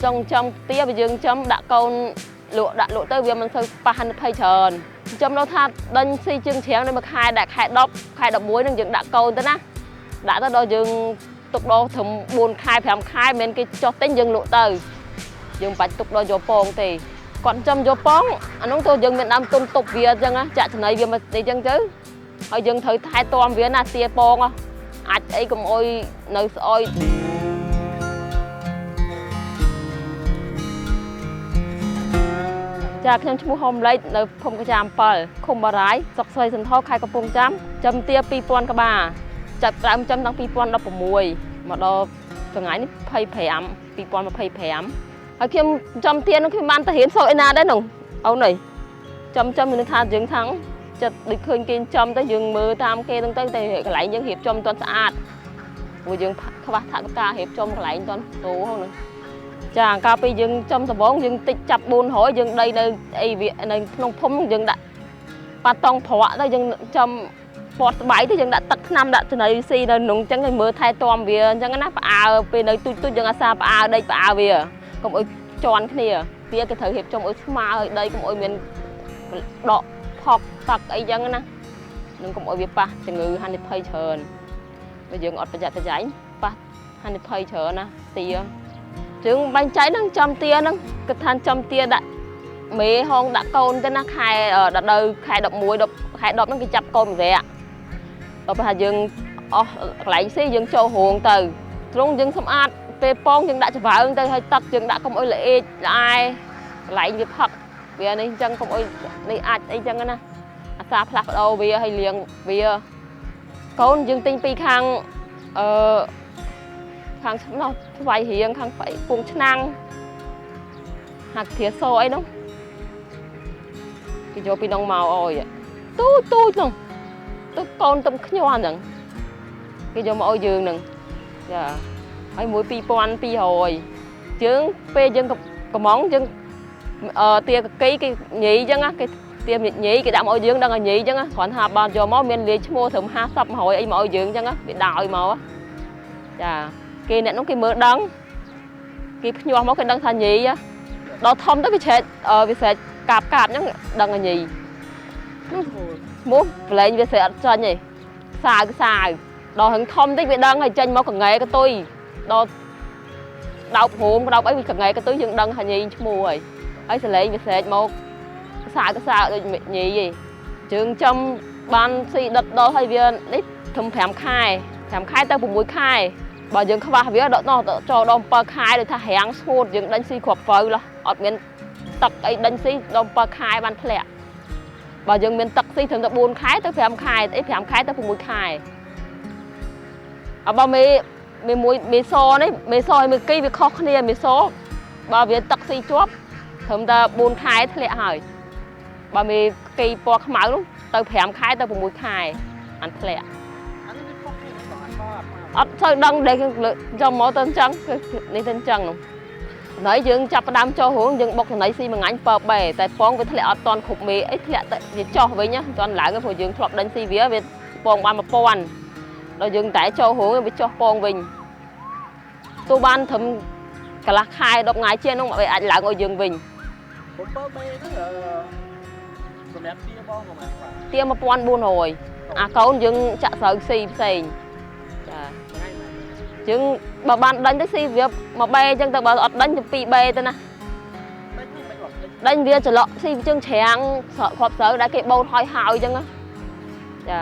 ចង់ចំទាបើយើងចំដាក់កូនលក់ដាក់លក់ទៅវាមិនសូវប៉ះហានិភ័យច្រើនចំដល់ថាដេញស៊ីជើងច្រាំងនៅមួយខែដាក់ខែ10ខែ11នឹងយើងដាក់កូនទៅណាដាក់ទៅដល់យើងទុកដល់ត្រឹម4ខែ5ខែមិនមែនគេចោះទិញយើងលក់ទៅយើងមិនបាច់ទុកដល់យកពងទេគាត់ចំយកពងអានោះទៅយើងមានដើមទុនទុកវាអញ្ចឹងណាចាក់ចំណីវាមកនេះអញ្ចឹងទៅហើយយើងត្រូវថែទាំវាណាទាពងអាចអីកុំអុយនៅស្អុយ ចាខ្ញុំឈ្មោះហុំលេចនៅភូមិកាចា7ឃុំបារាយស្រុកស្រីសន្ធរខេត្តកំពង់ចាមចំទា2000ក្បាលចាប់ដើមចំតាំង2016មកដល់ថ្ងៃនេះ25 2025ហើយខ្ញុំចំទានោះខ្ញុំបានទៅរៀនសូត្រឯណាដែរនោះអូនអើយចំចំមានថាយើងថាំងចិត្តដូចឃើញគេចំទៅយើងមើលតាមគេហ្នឹងទៅតែកន្លែងយើងរៀបចំមិនទាន់ស្អាតព្រោះយើងខ្វះថវិការៀបចំកន្លែងមិនទាន់ស្រួលហ្នឹង ចាកាលពីយើងចំដំបងយើងតិចចាប់400យើងដីនៅអីវានៅក្នុងភូមិយើងដាក់ប៉ាតង់ប្រក់ទៅយើងចំពតស្បៃទៅយើងដាក់ទឹកថ្នាំដាក់ចំណីស៊ីនៅក្នុងអញ្ចឹងឲ្យមើលថែទាំវាអញ្ចឹងណាផ្អើពេលនៅទូចទូចយើងអាសាផ្អើដីផ្អើវាកុំឲ្យជន់គ្នាវាគេត្រូវរៀបចំឲ្យស្មើឲ្យដីកុំឲ្យមានដកផកទឹកអីចឹងណានឹងកុំឲ្យវាប៉ះជំងឺហានិភ័យច្រើនបើយើងអត់ប្រយ័ត្នប្រយែងប៉ះហានិភ័យច្រើនណាទា ជើងបាញ់ចៃហ្នឹងចំទាហ្នឹងគិតថាចំទាដាក់មេហងដាក់កូនទៅណាខែដល់ដល់ខែ11 10ខែ10ហ្នឹងគេចាប់កូនម្នាក់ដល់ពេលថាយើងអស់កន្លែងស៊ីយើងចូលរោងទៅត្រង់យើងសម្អាតពេលពងយើងដាក់ច្រើងទៅហើយទឹកយើងដាក់កុំអុយល្អេកល្អែកន្លែងវាផឹកវានេះអញ្ចឹងកុំអុយនេះអាចអីចឹងណាអាសាផ្លាស់ប្ដូរវាហើយលាងវាកូនយើងទិញពីខាងអឺ ខាងស្នោះស្វាយរៀងខាងពងឆ្នាំងហាក់ធាសអីនោះគេយកពីនងមកអោយទូទូចនោះទៅកូនទំខ្ញាល់ហ្នឹងគេយកមកឲ្យយើងហ្នឹងចាហើយមួយ2200ជើងពេលយើងកំងយើងអឺទាកកីគេញីអញ្ចឹងណាគេទាញីគេដាក់មកឲ្យយើងដឹងឲ្យញីអញ្ចឹងគ្រាន់ថាបានយកមកមានលាយឈ្មោះត្រឹម50 100អីមកឲ្យយើងអញ្ចឹងវាដោយមកចា គេអ្នកនោះគេមើលដឹងគេភ្ញាស់មកគេដឹងថាញីដល់ធំទៅវាច្រែកវាស្រែកកាបកាបអញ្ចឹងដឹងថាញីនោះឈ្មោះប្រឡែងវាស្រែកអត់ចាញ់ទេខ្សៅខ្សៅដល់ហឹងធំតិចវាដឹងហើយចេញមកកងែកតុយដល់ដោបហូមដោបអីវាកងែកតុយយើងដឹងថាញីឈ្មោះហើយហើយសលេងវាស្រែកមកខ្សៅខ្សៅដូចញីឯងជើងចំបានស៊ីដិតដល់ហើយវានេះត្រឹម5ខែ5ខែទៅ6ខែ បើយើងខ្វះវាដកនោះចូលដល់7ខែដូចថារាំងស្ងួតយើងដេញស៊ីគ្រាប់ហ្វៅឡោះអត់មានទឹកអីដេញស៊ីដល់7ខែបានធ្លាក់បើយើងមានទឹកស៊ីត្រឹមតែ4ខែទៅ5ខែអី5ខែទៅ6ខែអបើមេមេមួយមេសនេះមេសហើយមេគីវាខុសគ្នាមេសបើវាទឹកស៊ីជាប់ត្រឹមតែ4ខែធ្លាក់ហើយបើមេគីពណ៌ខ្មៅនោះទៅ5ខែទៅ6ខែបានធ្លាក់ អត់សូវដឹងដែលចំមកទៅអញ្ចឹងគឺនេះទៅអញ្ចឹងនោះណៃយើងចាប់ផ្ដើមចុះរោងយើងបុកចំណៃស៊ីមួយថ្ងៃពើបែតែពងវាធ្លាក់អត់តន់គ្រប់មេអីធ្លាក់ទៅវាចុះវិញមិនតន់ឡើងទេព្រោះយើងធ្លាប់ដេញស៊ីវាវាពងបាន1000ដល់យើងតែចុះរោងវាចុះពងវិញទោះបានត្រឹមកន្លះខែ10ថ្ងៃជាងនោះវាអាចឡើងឲ្យយើងវិញ 7បែហ្នឹងសម្រាប់ទាបងប្រហែលបាទ ទា1400អាកូនយើងចាក់ស្រូវស៊ីផ្សេងចា យើងបើបានដេញទៅស៊ីវាមួយបែអញ្ចឹងទៅបើអត់ដេញទៅពីរបែទៅណាដេញវាច្រឡក់ស៊ីជើងច្រាំងស្រកគ្រាប់ស្រូវដែលគេបូតហើយហើយអញ្ចឹងណាចា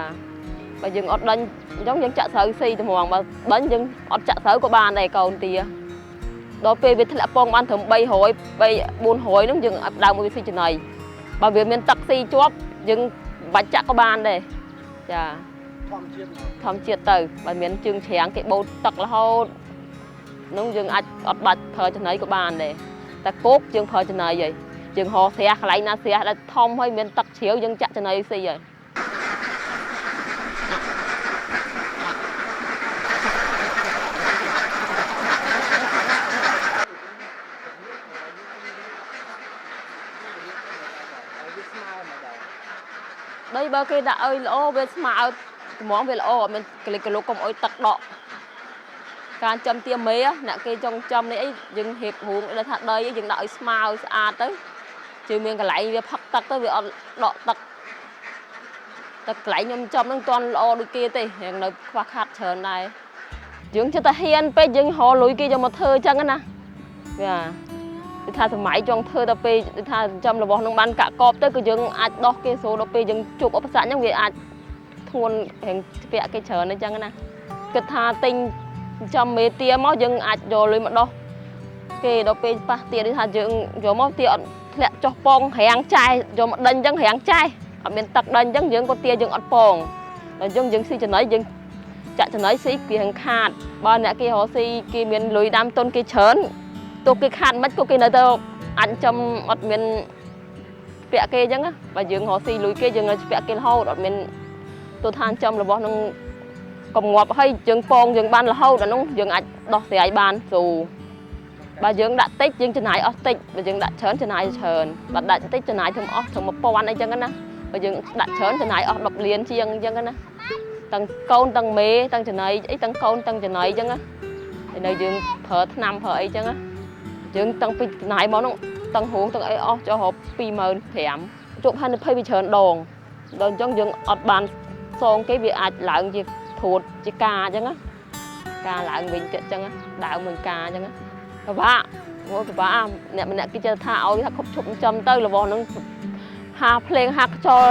បើយើងអត់ដេញអញ្ចឹងយើងចាក់ស្រូវស៊ីត្មងបើដេញយើងអត់ចាក់ស្រូវក៏បានដែរកូនទាដល់ពេលវាធ្លាក់ពងបានត្រឹម300 3 400ហ្នឹងយើងឲ្យដើមមួយវាស៊ីចំណីបើវាមានទឹកស៊ីជាប់យើងមិនបាច់ចាក់ក៏បានដែរចា ធម្មជាតិ ធម្មជាតិទៅបើមានជើងច្រាំងគេបូតទឹករហូតនោះយើងអាចអត់បាច់ប្រើចំណីក៏បានដែរតែគោកយើងប្រើចំណីហើយយើងហោស្រះកន្លែងណាស្រះដែលធំហើយមានទឹកជ្រាវយើងចាក់ចំណីស៊ីហើយដីបើគេដាក់ឲ្យល្អវាស្មើតម្ងវាល្អអត់មានកលិកកលុកកុំឲ្យទឹកដក ការចិញ្ចឹមទាមេអ្នកគេចង់ចំនេះអីយើងហៀបរូងដល់ថាដីយើងដាក់ឲ្យស្មៅស្អាតទៅជឿមានកន្លែងវាផឹកទឹកទៅវាអត់ដក់ទឹកតែកន្លែងខ្ញុំចំហ្នឹងមិនទាន់ល្អដូចគេទេរៀងនៅខ្វះខាតច្រើនដែរយើងចិត្តតែហ៊ានពេកយើងរកលុយគេយកមកធ្វើអញ្ចឹងណាវាគឺថាសម័យចង់ធ្វើដល់ពេលគឺថាចិញ្ចឹមរបស់នឹងបានកាក់កបទៅគឺយើងអាចដោះគេស្រួលដល់ពេលយើងជួបឧបសគ្គអញ្ចឹងវាអាចធ្ងន់រៀងពាក់គេច្រើនអញ្ចឹងណាគិតថាទិញ ចំមេទាមកយើងអាចយកលុយមកដោះគេដល់ពេលប៉ះទានេះថាយើងយកមកទាអត់ធ្លាក់ចុះពងរាំងចែយកមកដេញអញ្ចឹងរាំងចែអត់មានទឹកដេញអញ្ចឹងយើងក៏ទាយើងអត់ពងដល់អញ្ចឹងយើងស៊ីចំណីយើងចាក់ចំណីស៊ីគេរាំងខាតបើអ្នកគេរកស៊ីគេមានលុយដើមទុនគេច្រើនទោះគេខាតមិនក៏គេនៅទៅអាចចំអត់មានពាក់គេអញ្ចឹងណាបើយើងរកស៊ីលុយគេយើងនៅពាក់គេរហូតអត់មានទោះថាចំរបស់នឹង កុំងាប់ហើយយើងពងយើងបានរហូតអានោះយើងអាចដោះស្រាយបានស្រួលបើយើងដាក់តិចយើងចំណាយអស់តិចបើយើងដាក់ច្រើនចំណាយច្រើនបើដាក់តិចចំណាយធ្វើអស់ធ្វើ1000អីចឹងណាបើយើងដាក់ច្រើនចំណាយអស់10លានជាងអញ្ចឹងណាទាំងកូនទាំងមេទាំងចំណីអីទាំងកូនទាំងចំណីអញ្ចឹងណាហើយនៅយើងប្រើថ្នាំប្រើអីចឹងណាយើងតាំងពីចំណាយមកនោះទាំងហួងទាំងអីអស់ចុះរាប់25000ជួបហានិភ័យវាច្រើនដងដល់អញ្ចឹងយើងអត់បានសងគេវាអាចឡើងជា ព្រួតជាការអញ្ចឹងណាការឡើងវិញទៀតអញ្ចឹងណាដើមវិញការអញ្ចឹងណាពិបាកអូយពិបាកអ្នកម្នាក់គេចេះថាឲ្យថាខប់ឈប់ចិញ្ចឹមទៅរបស់ហ្នឹងហាភ្លេងហាខ្យល់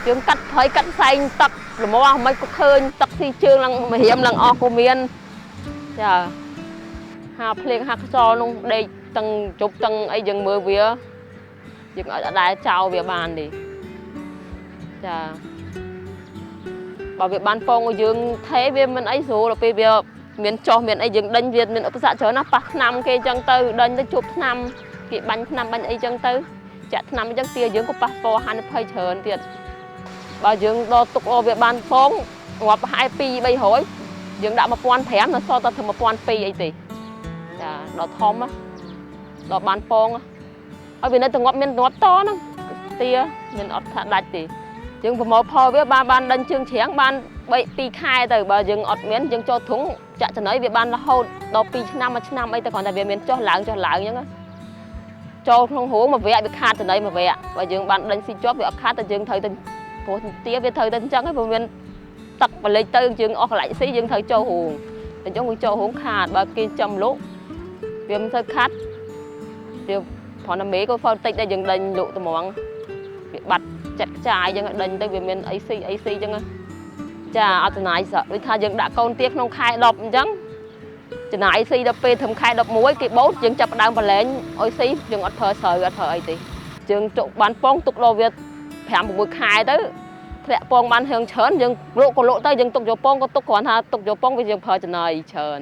យើងកាត់ព្រៃកាត់ផ្សែងទឹកលំអមិនក៏ឃើញទឹកស៊ីជើងឡើងមរៀមឡើងអស់ក៏មានចាហាភ្លេងហាខ្យល់នោះដេកទាំងជប់ទាំងអីយើងមើលវាយើងអត់ដែលចោលវាបានទេចា បើវាបានពងឲ្យយើងថេវាមិនអីស្រួលដល់ពេលវាមានចោះមានអីយើងដេញវាមានឧបសគ្គច្រើនណាស់ប៉ះថ្នាំគេអញ្ចឹងទៅដេញទៅជួបថ្នាំគេបាញ់ថ្នាំបាញ់អីអញ្ចឹងទៅចាក់ថ្នាំអញ្ចឹងទាយើងក៏ប៉ះពាល់ហានិភ័យច្រើនទៀតបើយើងដល់ទុកឲ្យវាបានពងរាប់ប្រហែល2 300យើងដាក់1500នៅសល់តែធ្វើ1200អីទេចាដល់ធំណាដល់បានពងហើយវានៅតែងាប់មានងាប់តហ្នឹងទាមានអត់ថាដាច់ទេ យើងប្រមូលផលវាបានបានដេញជើងច្រាំងបាន3 2ខែទៅបើយើងអត់មានយើងចូលធុងចាក់ចំណីវាបានរហូតដល់2ឆ្នាំ1ឆ្នាំអីទៅគ្រាន់តែវាមានចុះឡើងចុះឡើងអញ្ចឹងណាចូលក្នុងរូងមួយវគ្គវាខាតចំណីមួយវគ្គបើយើងបានដេញស៊ីជាប់វាអត់ខាតតែយើងត្រូវទៅព្រោះទាវាត្រូវទៅអញ្ចឹងហើយព្រោះមានទឹកបលិចទៅយើងអស់កន្លែងស៊ីយើងត្រូវចូលរូងអញ្ចឹងវាចូលរូងខាតបើគេចំលក់វាមិនសូវខាតវាគ្រាន់តែមេក៏ហ្វតិចដែរយើងដេញលក់ត្មងវាបាត់ ចិត្តខ្ចាយអញ្ចឹងដេញទៅវាមានអីស៊ីអីស៊ីអញ្ចឹងចាអត់ចំណាយសោះដូចថាយើងដាក់កូនទាក្នុងខែ10អញ្ចឹងចំណាយស៊ីដល់ពេលត្រឹមខែ11គេបូតយើងចាប់ផ្ដើមប្រឡែងអុយស៊ីយើងអត់ប្រើស្រូវអត់ប្រើអីទេយើងជក់បានពងទុកដល់វា5 6ខែទៅធ្លាក់ពងបានហឿងច្រើនយើងលក់ក៏លក់ទៅយើងទុកយកពងក៏ទុកគ្រាន់ថាទុកយកពងវាយើងប្រើចំណាយច្រើន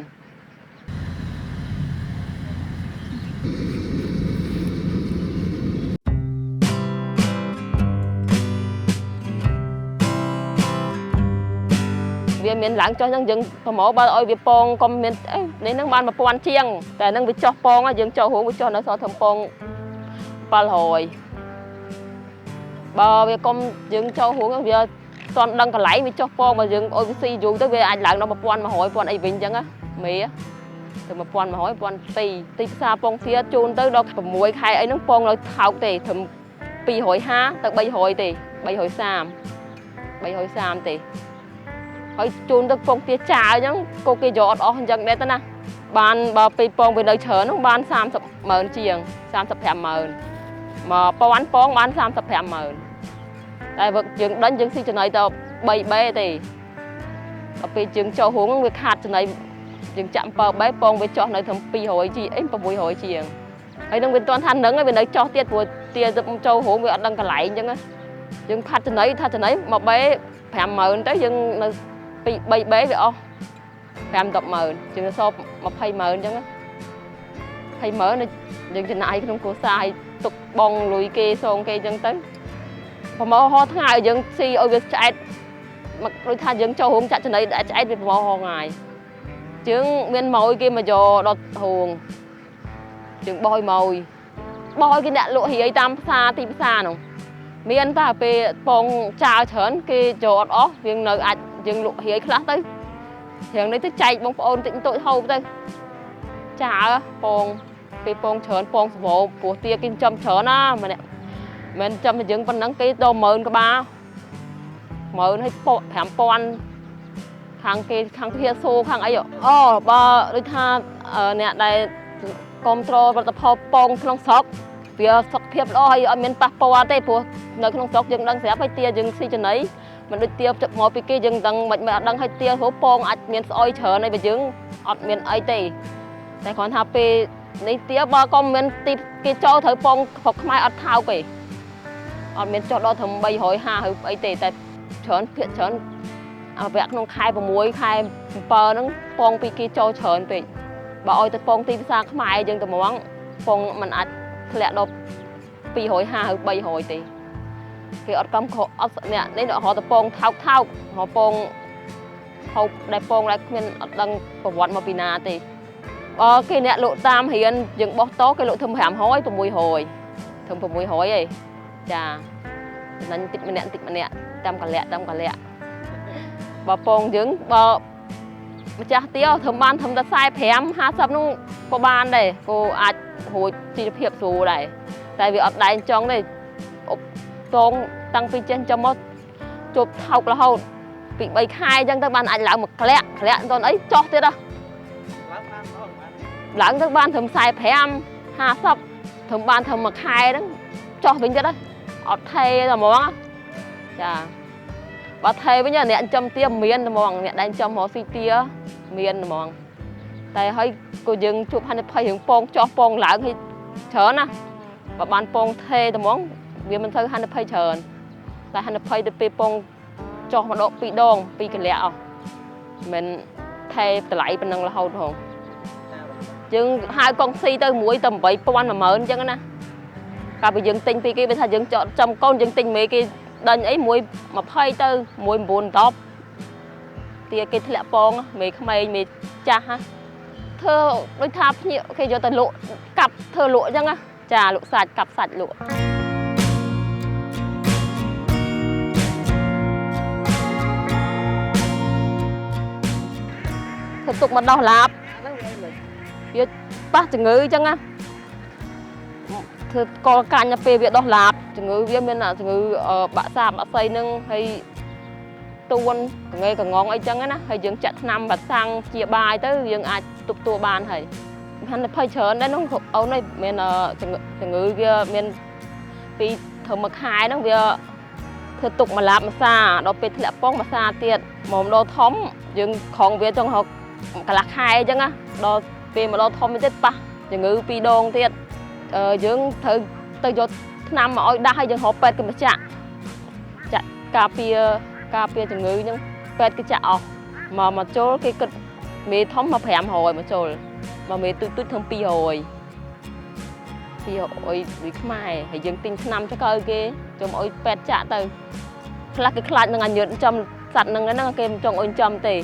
វាមានឡើងចុះហ្នឹងយើងប្រមូលបើឲ្យវាពងកុំមានអីនេះហ្នឹងបាន1000ជាងតែហ្នឹងវាចុះពងយើងចុះរូងវាចុះនៅសល់ធំពង700បើវាកុំយើងចុះរូងវាតន់ដឹងកន្លែងវាចុះពងបើយើងឲ្យវាស៊ីយូរទៅវាអាចឡើងដល់1100 1000អីវិញអញ្ចឹងណាមេទៅ1100 1200ទីផ្សារពងទាជូនទៅដល់6ខែអីហ្នឹងពងនៅថោកទេត្រឹម250ទៅ300ទេ330 330ទេ ហើយជូនទៅពងទាចាអញ្ចឹងក៏គេយកអត់អស់អញ្ចឹងដែរទៅណាបានបើពេលពងវានៅច្រើនហ្នឹងបាន30ម៉ឺនជាង35ម៉ឺន1000ពងបាន35ម៉ឺនតែបើយើងដេញយើងស៊ីចំណីទៅ3បេទេដល់ពេលយើងចុះហួងវាខាតចំណីយើងចាក់7បេពងវាចុះនៅត្រឹម200ជាងអី600ជាងហើយនឹងវាមិនទាន់ថានឹងវានៅចុះទៀតព្រោះទាទៅចូលហួងវាអត់ដឹងកន្លែងអញ្ចឹងណាយើងខាត់ចំណីថាចំណី1បេ50000ទៅយើងនៅ 2 3បេវាអស់5 100000ជាងសល់200,000អញ្ចឹង200,000យើងចំណាយក្នុងគ្រួសារឲ្យទុកបងលុយគេសងគេអញ្ចឹងទៅប្រមោហោថ្ងៃយើងស៊ីឲ្យវាឆ្អែតមកដូចថាយើងចូលរោងចាក់ចំណីដាក់ឆ្អែតវាប្រមោហោថ្ងៃជើងមានម៉ួយគេមកយកដល់រោងជើងបោះឲ្យម៉ួយបោះឲ្យគេអ្នកលក់រាយតាមផ្សារទីផ្សារនោះមានតែពេលពងចាវច្រើនគេយកអត់អស់វានៅអាចយើងលក់រាយខ្លះទៅ រឿងនេះទៅចែកបងប្អូនតិចតួចហូបទៅចាើពងពេលពងច្រើនពងសវោព្រោះទាគេចិញ្ចឹមច្រើនណាម្នាក់មិនចាំតែយើងប៉ុណ្ណឹងគេដល់10000ក្បាល10000ហើយពក5000ខាងគេខាងភាសូខាងអីអូបើដូចថាអ្នកដែលគ្រប់គ្រងផលិតផលពងក្នុងស្រុកវាសុខភាពល្អហើយអត់មានប៉ះពាល់ទេព្រោះនៅក្នុងស្រុកយើងដឹងស្រាប់ហើយទាយើងស៊ីចំណីមិនដូចទាចឹកមកពីគេយើងដឹងមិនអត់ដឹងហើយទាព្រោះពងអាចមានស្អុយច្រើនហើយបើយើងអត់មានអីទេតែគ្រាន់ថាពេលនេះទាបើក៏មានទីគេចូលត្រូវពងស្រុកខ្មែរអត់ថោកទេអត់មានចុះដល់ត្រឹម350ឬអីទេតែច្រើនភាគច្រើនអវៈក្នុងខែ6ខែ7ហ្នឹងពងពីគេចូលច្រើនពេកបើឲ្យទៅពងទីផ្សារខ្មែរយើងត្មងពងมันអាចធ្លាក់ដល់250ឬ300ទេគេអត់កំខអត់អ្នកនេះរហូតទៅពងថោកថោករហពងហូបដែលពងដែលគ្មានអត់ដឹងប្រវត្តិមកពីណាទេបើគេអ្នកលក់តាមរៀនយើងបោះតគេលក់ធ្វើ500 600ធ្វើ600ឯងចាចំណេញតិចម្នាក់តិចម្នាក់តាមកលៈតាមកលៈបើពងយើងបើម្ចាស់ទាធ្វើបានធ្វើតែ45 50នោះក៏បានដែរក៏អាចរួចជីវភាពស្រួលដែរតែវាអត់ដែងចង់ទេអុបតងតាំងពីចេះចាំមកជប់ថោករហូតពី3ខែអញ្ចឹងទៅបានអាចឡើងមកក្លាក់ក្លាក់មិនអីចោះទៀតហ៎ ឡើងបានអត់បាន ឡើងទៅបានត្រឹម45 50ត្រឹមបានត្រឹមមួយខែហ្នឹងចោះវិញទៀតហ៎អត់ថេតែហ្មងចាបើថេវិញអ្នកចិញ្ចឹមទាមានហ្មងអ្នកដែលចិញ្ចឹមរកស៊ីទាមានហ្មងតែហើយក៏យើងជួបហានិភ័យរឿងពងចោះពងឡើងឲ្យច្រើនណាបើបានពងថេតែហ្មងវាមិនសូវហានិភ័យច្រើនតែហានិភ័យទៅពេលពងចោះម្ដងពីរដងពីរកលៈអស់មិនថេតម្លៃប៉ុណ្ណឹងរហូតហងយើងហៅកុងស៊ីទៅមួយទៅ8000 10000អញ្ចឹងណាកាលពីយើងទិញពីគេវាថាយើងចော့ចំកូនយើងទិញមេគេដេញអីមួយ20ទៅមួយ9 10ទាគេធ្លាក់ពងមេក្មេងមេចាស់ហ่ะធ្វើដូចថាភ្ញាក់គេយកទៅលក់កាប់ធ្វើលក់អញ្ចឹងណាចាលក់សាច់កាប់សាច់លក់ធ្វើទុកមកដោះឡាប អាហ្នឹងវាអីមិន វាប៉ះជំងឺអញ្ចឹងណាធ្វើកលកាញ់ដល់ពេលវាដោះឡាបជំងឺវាមានអាជំងឺបាក់សាបបាក់សីហ្នឹងហើយទួនកងេកងងអីចឹងណាហើយយើងចាក់ថ្នាំបាសាំងជាបាយទៅយើងអាចទប់តួបានហើយហានិភ័យច្រើនដែរនោះអូនឯងមានជំងឺវាមានពីធ្វើមួយខែហ្នឹងវាធ្វើទុកមួយឡាបមួយសាដល់ពេលធ្លាក់ប៉ងមួយសាទៀតមកដល់ធំយើងក្រងវាចង់រកកន្លះខែអញ្ចឹងណាដល់ពេលមកដល់ធំទៀតប៉ះជំងឺពីរដងទៀតយើងត្រូវទៅយកថ្នាំមកឲ្យដាស់ហើយយើងរកពេទ្យគេមកចាក់ចាក់ការពារការពារជំងឺហ្នឹងពេទ្យគេចាក់អស់មកមកចូលគេគិតមេធំមក500មកចូលមកមេទូចទូចធ្វើ200 200ដូចខ្មែរហើយយើងទិញថ្នាំចកើគេចូលមកឲ្យពេទ្យចាក់ទៅខ្លះគេខ្លាចនឹងអញ្ញើតចំសត្វហ្នឹងគេមិនចង់ឲ្យចំទេ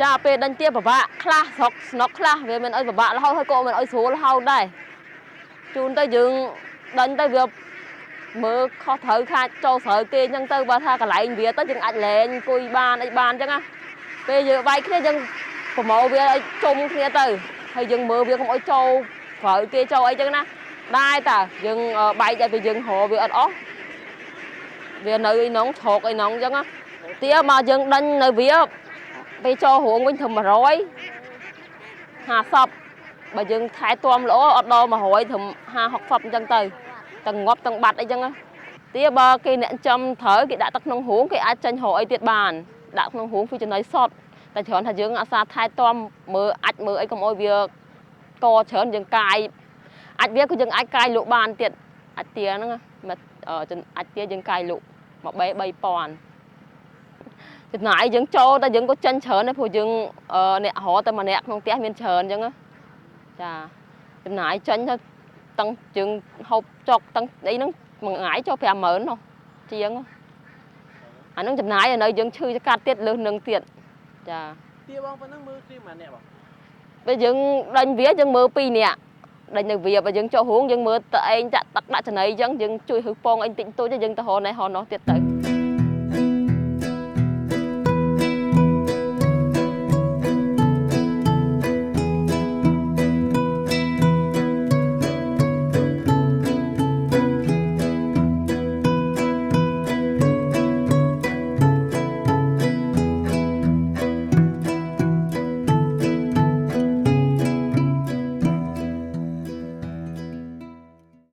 ចាពេលដេញទាពិបាកខ្លះស្រុកស្នុកខ្លះវាមិនអីពិបាករហូតហើយក៏មិនអីស្រួលរហូតដែរជូនទៅយើងដេញទៅវាមើលខុសត្រូវខាតចូលស្រូវគេអញ្ចឹងទៅបើថាកន្លែងវាទៅយើងអាចលែងអង្គុយបានអីបានអញ្ចឹងណាពេលយើងវាយគ្នាយើងប្រមូលវាឲ្យជុំគ្នាទៅហើយយើងមើលវាកុំឲ្យចូលស្រូវគេចូលអីចឹងណាដែរតាយើងបែកឲ្យពេលយើងរកវាអត់អស់វានៅអីនងជ្រកអីនងអញ្ចឹងណាទាមកយើងដេញនៅវាពេលចូលរួងវិញត្រឹម150បើយើងថែទាំល្អអត់ដល់100ត្រឹម50 60អញ្ចឹងទៅទាំងងាប់ទាំងបាត់អីចឹងណាទាបើគេអ្នកចំត្រូវគេដាក់ទឹកក្នុងរួងគេអាចចេញរកអីទៀតបានដាក់ក្នុងរួងគឺចំណីសតតែច្រើនថាយើងអាសាថែទាំមើលអាចមើលអីកុំអោយវាកច្រើនយើងកាយអាចវាគឺយើងអាចកាយលក់បានទៀតអាចទាហ្នឹងមកអាចទាយើងកាយលក់មក3 3000ចំណាយយើងចូលតែយើងក៏ចិនច្រើនដែរព្រោះយើងអ្នករកតែម្នាក់ក្នុងផ្ទះមានច្រើនអញ្ចឹងចាចំណាយចេញទៅតាំងយើងហូបចុកតាំងអីហ្នឹងមួយថ្ងៃចូល50000នោះជាងអាហ្នឹងចំណាយឲ្យនៅយើងឈឺចកាត់ទៀតលើសនឹងទៀតចា ទាបងប៉ុណ្ណឹងមើលគ្នាប៉ុន្មានអ្នកបង ពេលយើងដេញវាយើងមើល2នាក់ ដេញនៅវាបើយើងចុះរួងយើងមើលតឯងចាក់ទឹកដាក់ចំណីអញ្ចឹងយើងជួយហឺពងអីតិចតួចយើងទៅរកនេះរកនោះទៀតទៅ។